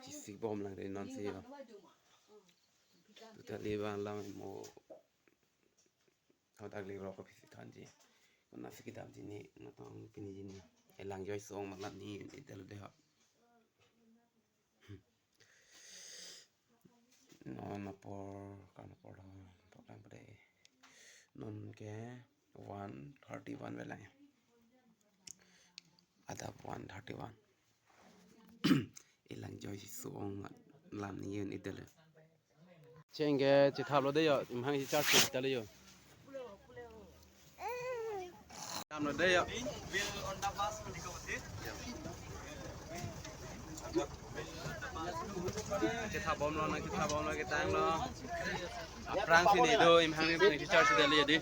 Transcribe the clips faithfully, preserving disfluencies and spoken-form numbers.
Chisik bom lang ri non si yo. Tutali bang lam mo. Hadak le rok pisi thanji. Kona si kedamji ni natong pini ji ni. Elang joi song malam ni, ni tel de ha. Non apor, kan apor lo, apor lang pada. Non ke one thirty-one belang. Adap one thirty-one. Elang joi song lam ni yun idel. Cheng ke chithap lo de yo, imhang si charge chita le yo. Tam lo de yo. Chithap bom lo na, chithap bom lo, ketang lo. Aphrang si ni do, imhang ni si charge chita le yo di.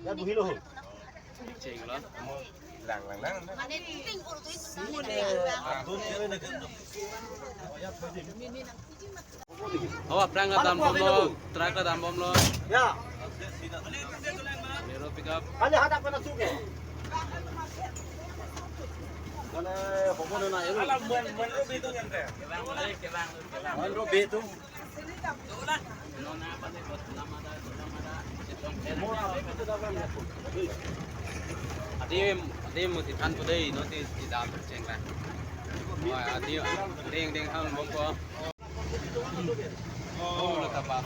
Ya, buhilo. Cheng lo. Lang, lang, lang. Oh, aphrang kedam bom lo, truck kedam bom lo. Ya. Bolero pickup. Kali hadak pen asuke. Mane, hobo na, ya. Ala, man, man, ro betung yan te. Man, ro betung. Adim, adim mo si than ko dei, non si, si dam cheng la. Wah, adim, ding, ding, ham bom ko. Oh, lo tapas.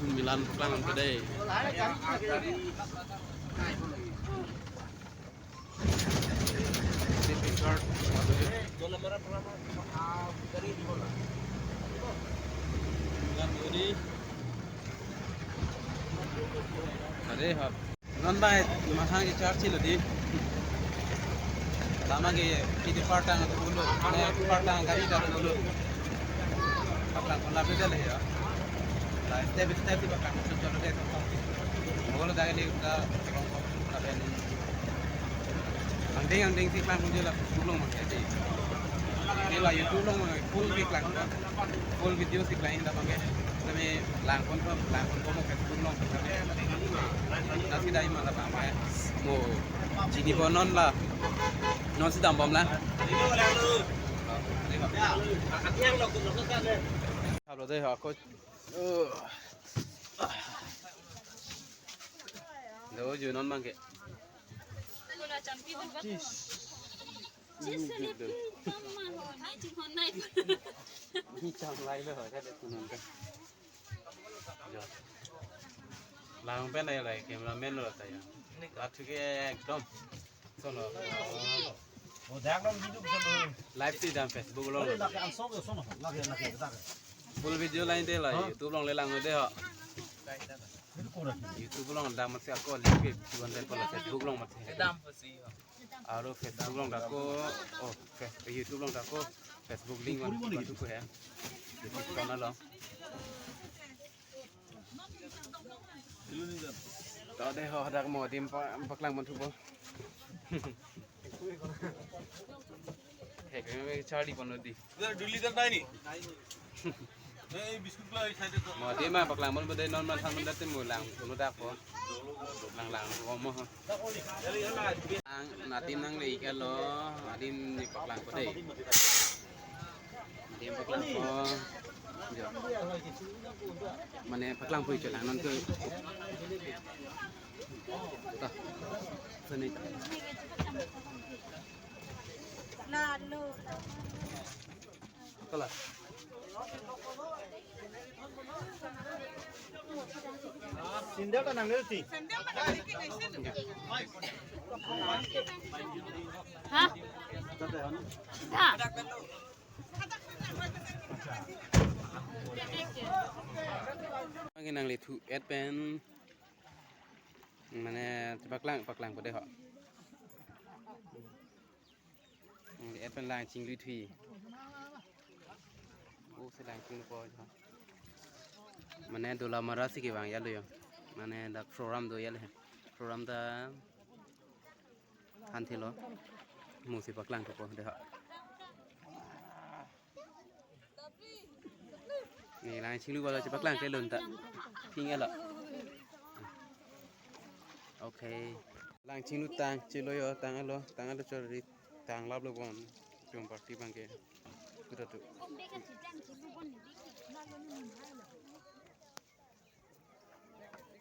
Milan paklang ko dei. Are hap. Non bai mahang ke charge lo di. Lama ke kiti partang tu dulu, mana partang gari dah dulu. Paklang pon lapi deh ya. Lah, step step di paklang pon chalo deh. Bolo dah ni dah. Angdeng angdeng si klang pon je la Facebook along mangke di. Di la YouTube along mangke full video klang. Full video si klang dak mangke. Kami lang pon pon, lang pon pon Facebook along. Nasi dai malah apa ya? Mo chini pon non la. Non si dam bom la. Hablo dei ha ko. Do ju non mangke. Ni chang lai lo ha de tu non ka. Jo. Lang pen ai lai cameraman lo ta ya. Lat ke ekdom. Sono. Oh, dak dong hidup sono. Live si dam Facebook along. Lake ansok sono. Lake, lake, lake. Full video line de la YouTube along le lang de ho. Hidup kurang. YouTube along dam masi ako link ke chuan den ko la Facebook along masi. Dam pasi. Aro Facebook along dako, oh, Face-, YouTube along dako, Facebook link wan ko he. YouTube channel along. To de ho dak mo adim pa, paklang pon thupo. He kami charli pon di. Dui liter nai ni. Eh, biscuit lo, excited to. Mo adim ma paklang pon bade normal than bade mo lang, mo dak po. Lang lang, mo mo. Ang adim nangle iklo, adim ni paklang ko dei. Adim paklang ko. Jo. Mane paklang pui chelang non ko. Ta. Sini. Kala. Sandal ta nang nel ti. Ha? Ha. Ang nanglethu et pen. Mane paklang, paklang ko dei ho. Hmm, et pen lang chinglu thui. Oh, si lang chinglu po jo. Mane Dolamara si kevang ya lo yo. Mane dak program do ya le. Program ta An thelo. Musi paklang thupo dei ha. Ne lang chinglu balo chepaklang kelun ta. Ping elo. Okay. Lang chinglu tang, chelo yo, tang elo, tang elo chori, tang lap lo bon. Tum party bangke. Kuda tu.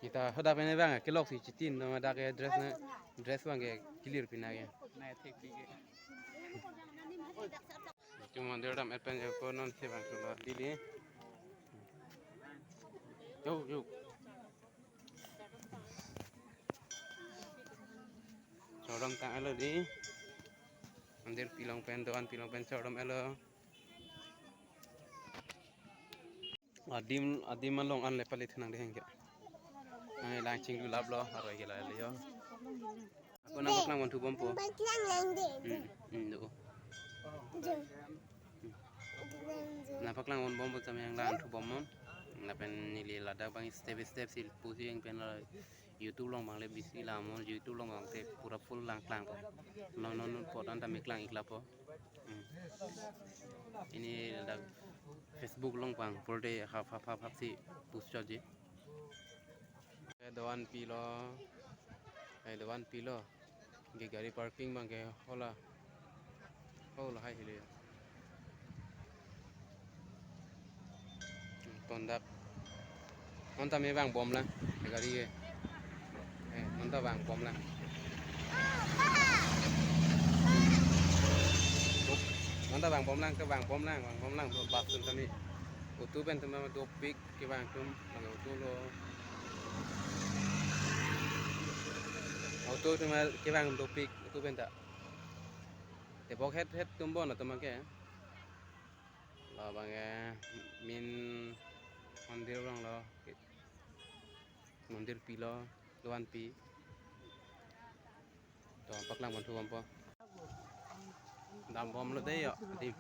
Kita hadak pen bang kelok si chitin, no, hadak ke dress na, dress bangke clear pina ke. Nai thik thik ke. Tum mandir dam et pen ko non se bang sulo dili. Yo, yo. Chodom tang elo dei. Mandir pilong pen, doan pilong pen chodom elo. Adim, adim along an le pali thenang dei hengke. Nang lang chinglu lap lo, aroi ke la le yo. Ako nang paklang bon thubom po. Paklang lang dei. Hmm, hmm, do. Nang paklang bon bom po, tame lang thubom non. Lapen neli ladak bang step step si pusi yang pen la YouTube along bang le bisi lam non, YouTube along bang te pura full lang klang po. Non non pot an tame klang ik lapo. Hmm. Ini ladak Facebook along bang pur de hap hap hap hap si post chotji. Eh, doan pilo. Eh, doan pilo. Ke gari parking bangke hola. Hola hai hile. Tondak. Non tame vang bom lang. Ke gari ke. Eh, non ta vang bom lang. Non ta vang bom lang, ke vang bom lang, vang bom lang, bus tun tame. Auto pen tame dopik. Kevang atum, lake auto lo. Auto atum kevang dopik, auto pen ta. Tebok het het atum bon atum ke. La bang ke main mandir along lo. Mandir pilo, doan pi. To paklang bon thubom po. Dam bom lo dei yo, adim.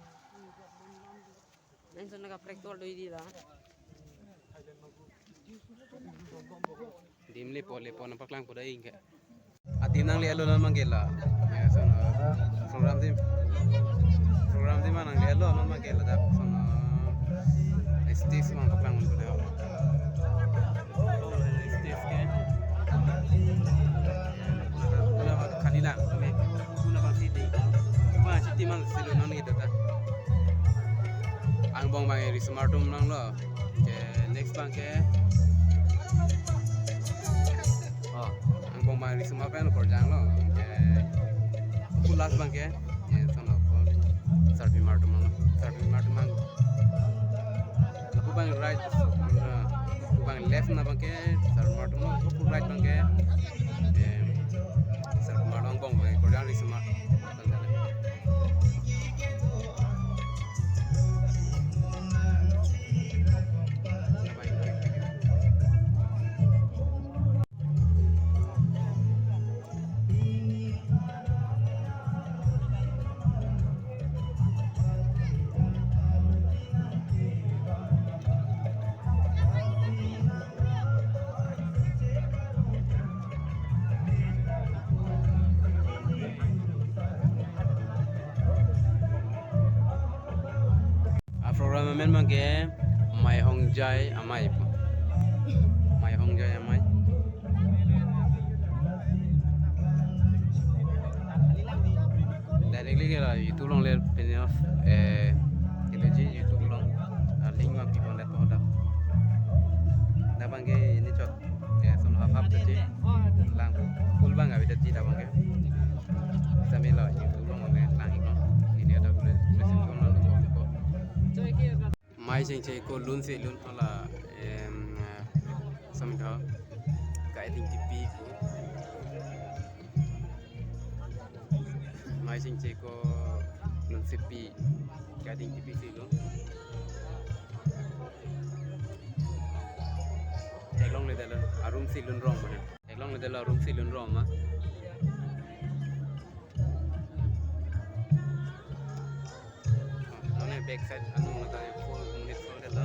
Nang son nakaprek tol do idi la. Adim lepo lepo nang paklang po dei ke. Adim nang le alo non mangke la. Ya, son, program adim. Program adim nang le alo non mangke la dak son. Stage mang paklang po dei. Stage ke. Kuna bang khali lang, kami kuna bang siti. Cuma siti mang silu non gitu ta. Angbong bang risomar atum nang lo. Ke next bang ke. Oh, angbong bang risomar pen korjang lo. Ke pulas bang ke. Ye, son of God. Sarpi mar atum mang. Sarpi mar atum mang. Lapu bang right, uh, lapu bang left na bang ke, sarpi mar atum mang, lapu right bang ke. Eh, sarpi mar atum mang bong bang, korjang risomar. A program amen bang ke Maihongjai Amei pu. Maihongjai Amei. Directly ke la YouTube along le pini of, eh, itu ji YouTube along. Ah, link ma pi pon det po dak. Dak bang ke ini chot. Eh, son hap hap tadi. Lang full bang abi tadi dak bang ke. Sambil lo YouTube along bang ke lang ikon. Ini ada boleh besi pon lo. Mai chengche ko lun si lun hala, em, eh, samtha ka eting tipi ko. Mai chengche ko lun si pi ka eting tipi si lun. Theklongle detlo, arum si lun rong mane. Theklongle detlo, arum si lun rong ma. Mane back side anung mata full monit full detlo.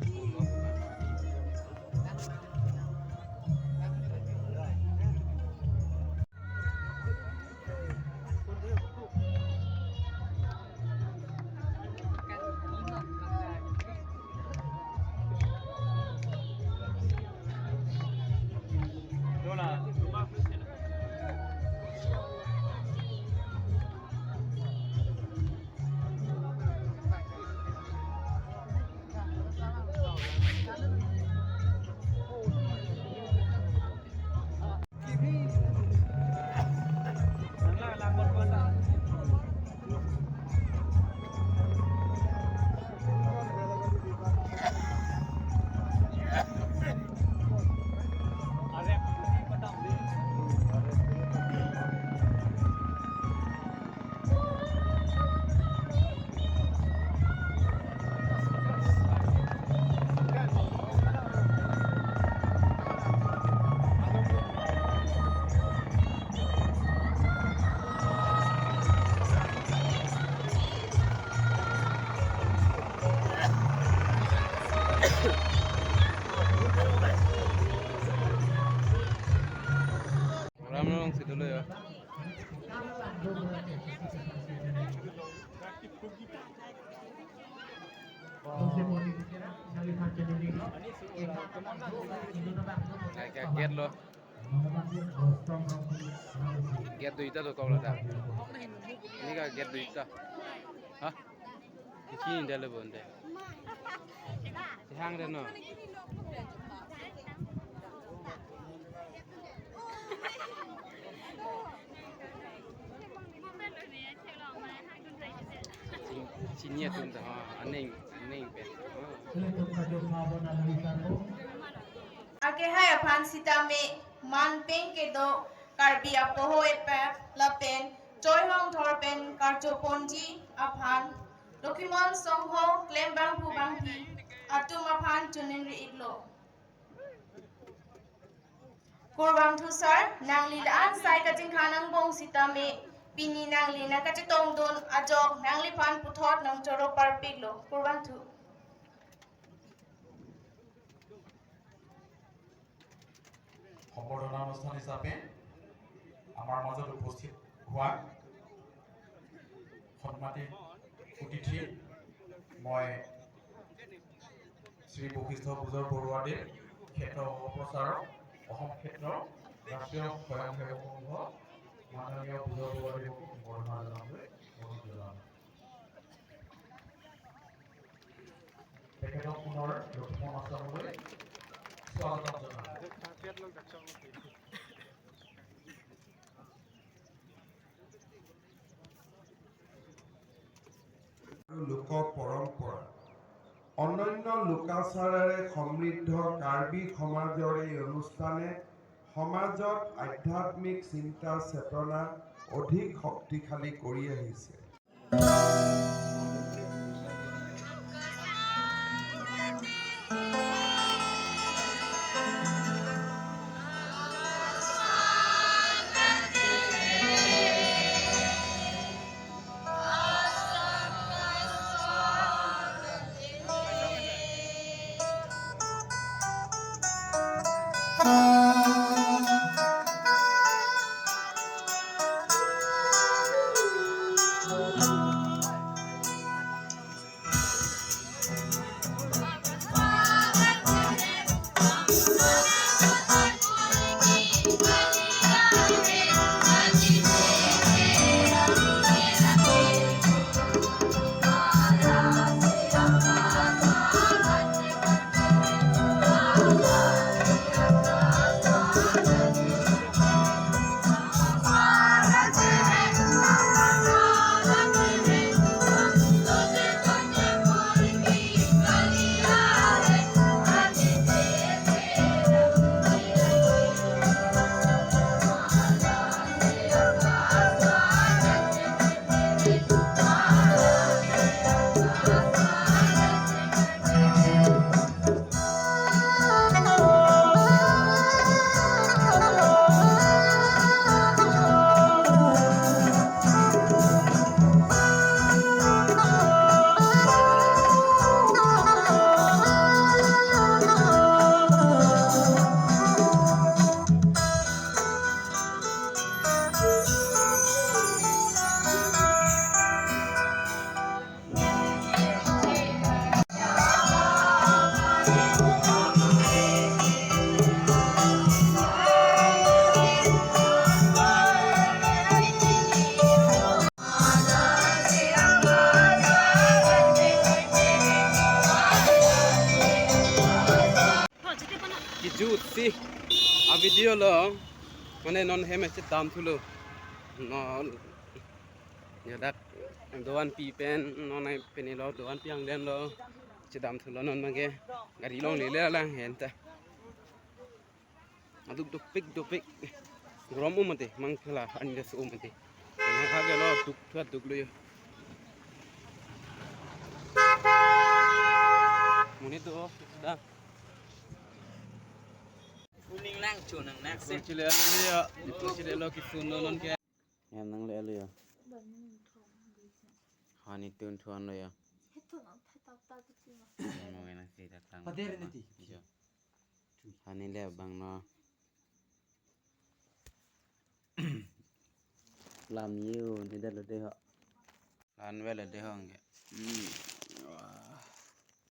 Full off. Gate lo. Gate duita dokok lo ta. Ini ka gate duita. Hah? Kiki indah lo bonde. Sihang deh no. Sini atum ta, ha, aning, aning pen. Ha. Akehai aphan sitame manpeng kedo Karbi apoho epak lapen choihong thor pen karchoponji aphan Lokhimon Songho klembangphu bangphi atum aphan choningri-iklo. Kurvangthu sir, nangli la-an sai kachingkhan angbong sitame pini nangli nangkachetongdun ajok nangliphan puthot nangchoro parpiklo. Kurvangthu. সম্বৰ্ধনা অনুষ্ঠান হিচাপে আমাৰ মাজত উপস্থিত হোৱা সন্মানিত অতিথি, মই শ্ৰী বশিষ্ঠ বুজৰ বৰুৱাদেৱ, ক্ষেত্ৰ সহ প্ৰচাৰক, অসম ক্ষেত্ৰ ৰাষ্ট্ৰীয় স্বয়ংসেৱক সংঘ, মাননীয় বুজৰ বৰুৱাদেৱকো সম্বৰ্ধনা জনাবলৈ অনুৰোধ জনালোঁ। তেখেতক পুনৰ লখিমপুৰ আশ্ৰমলৈ স্বাগতম জনালোঁ। আৰু লোক পৰম্পৰা, অনন্য লোকাচাৰেৰে সমৃদ্ধ কাৰ্বি সমাজৰ এই অনুষ্ঠানে সমাজত আধ্যাত্মিক চিন্তা চেতনা অধিক শক্তিশালী কৰি আহিছে। Kejut si a video lo, mane non hem isi dam thulo. Non ya dak doan pi pen non ai pen lo doan pi anglen lo. Chedam thulo non mage gari longle le lang henta. Aduk dopik dopik. Grom um mate mangkela anja su um mate. Nya ha gelo duk thua duk lo yo. Monit do sudah. Kuning nang chu nang nang se. Chile lo ya. Chile lo kisun lo non ke. Em nangle lo ya. Hani tun thuan lo ya. Mo nang si datang. Pader ni ti. Jo. Hani le bang no. Lam ye-o, ne dalo de ho. Lan velo de ho anke. Hmm. Wah.